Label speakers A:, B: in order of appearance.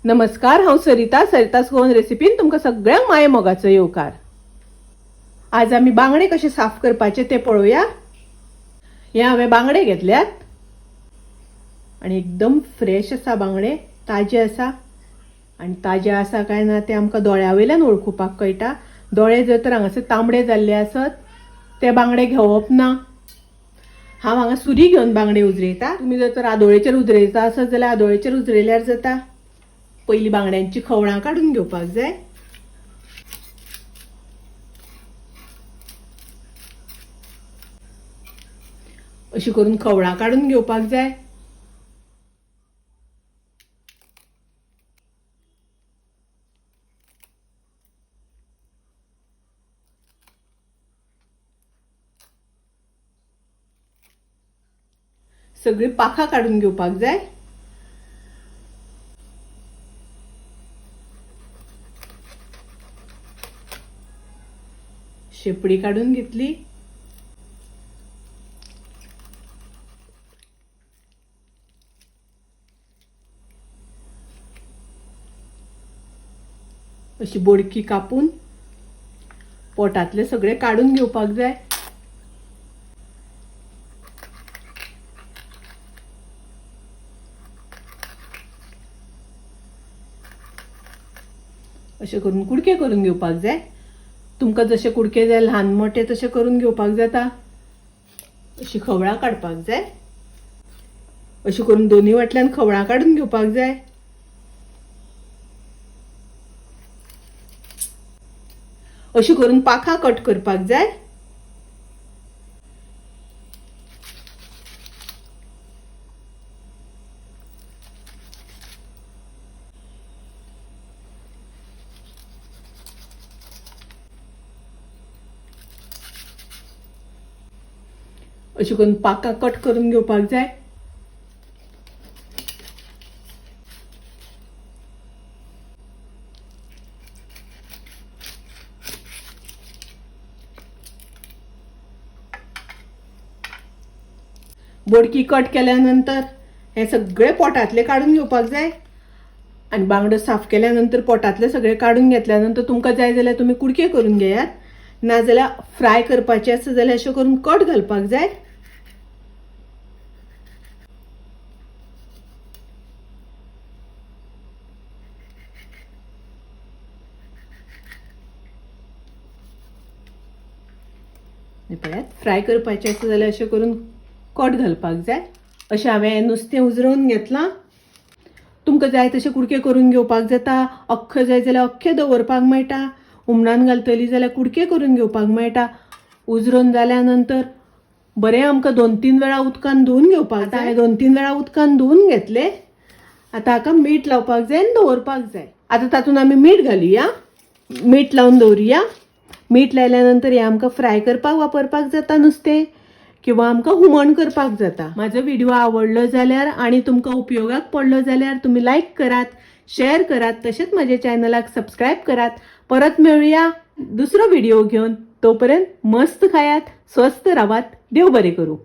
A: नमस्कार, हांव सरिता. सरितास गोवन रेसिपीन तुमकां सगळ्यांक माये मोगाचो येवकार. आज आमी बांगडे कशे साफ करपाचे ते पळोवया. हे हांवें बांगडे घेतल्यात आनी एकदम फ्रेश आसा बांगडे, ताजे आसा. आनी ताजे आसा काय ना ते आमकां दोळ्या वयल्यान वळखुपाक कळटा. दोळे जर तर हांगासर तांबडे जाल्ले आसत ते बांगडे घेवप ना. हांव हांगा सुरी घेवन बांगडे उजरयता. तुमी जर तर आदोळेचेर उजरयता आसत जाल्यार आदोळेचेर उजरयल्यार जाता. पयलीं बांगड्यांची खवळां काडून घेवपाक जाय. अशी करून खवळां काडून घेवपाक जाय. सगळीं पाखां काडून घेवपाक जाय. शेपडी काडून घेतली. अशी बोडकी कापून पोटांतले सगळे काडून घेवपाक जाय. अशें करून कुडके करून घेवपाक जाय. तुमकां जशे कुडके जाय ल्हान मोठे तशे करून घेवपाक जाता. अशी खवळां काडपाक जाय. अशें करून दोनूय वाटल्यान खवळां काडून घेवपाक जाय. अशें करून पाखां कट करपाक जाय. अशें करून पाखां कट करून घेवपाक जाय. बोडकी कट केल्या नंतर हे सगळे पोटांतले काडून घेवपाक जाय. आनी बांगडो साफ केल्या नंतर पोटांतले सगळे काडून घेतल्या नंतर तुमकां जाय जाल्यार तुमी कुडके करून घेयात, नाजाल्यार फ्राय करपाचे आसा जाल्यार अशें करून कट घालपाक जाय. पळयात, फ्राय करपाचे आसा जाल्यार अशें करून कट घालपाक जाय. अशें हांवें नुस्तें उजरोवन घेतलां. तुमकां जाय तशें कुडके करून घेवपाक जाता. अख्खें जाय जाल्यार अख्खें दवरपाक मेळटा. हुमणान घालतली जाल्यार कुडके करून घेवपाक मेळटा. उजरोवन जाल्या नंतर बरें आमकां 2-3 वेळा उदकान धुवन घेवपाक जाय. हांवें 2-3 वेळा उदकान धुवन घेतले. आतां हाका मीठ लावपाक जाय आनी दवरपाक जाय. आतां तातूंत आमी मीठ घालुया. मीठ लावन दवरुया. मीठ लायल्या नंतर हें आमकां फ्राय करपाक वापरपाक जाता नुस्तें, किंवा आमकां हुमण करपाक जाता. म्हाजो व्हिडिओ आवडलो जाल्यार आनी तुमकां उपयोगाक पडलो जाल्यार तुमी लायक करात, शेअर करात, तशेंच म्हज्या चॅनलाक सबस्क्रायब करात. परत मेळुया दुसरो व्हिडिओ घेवन. तोपर्यंत मस्त खायात, स्वस्थ रावात. देव बरें करूं.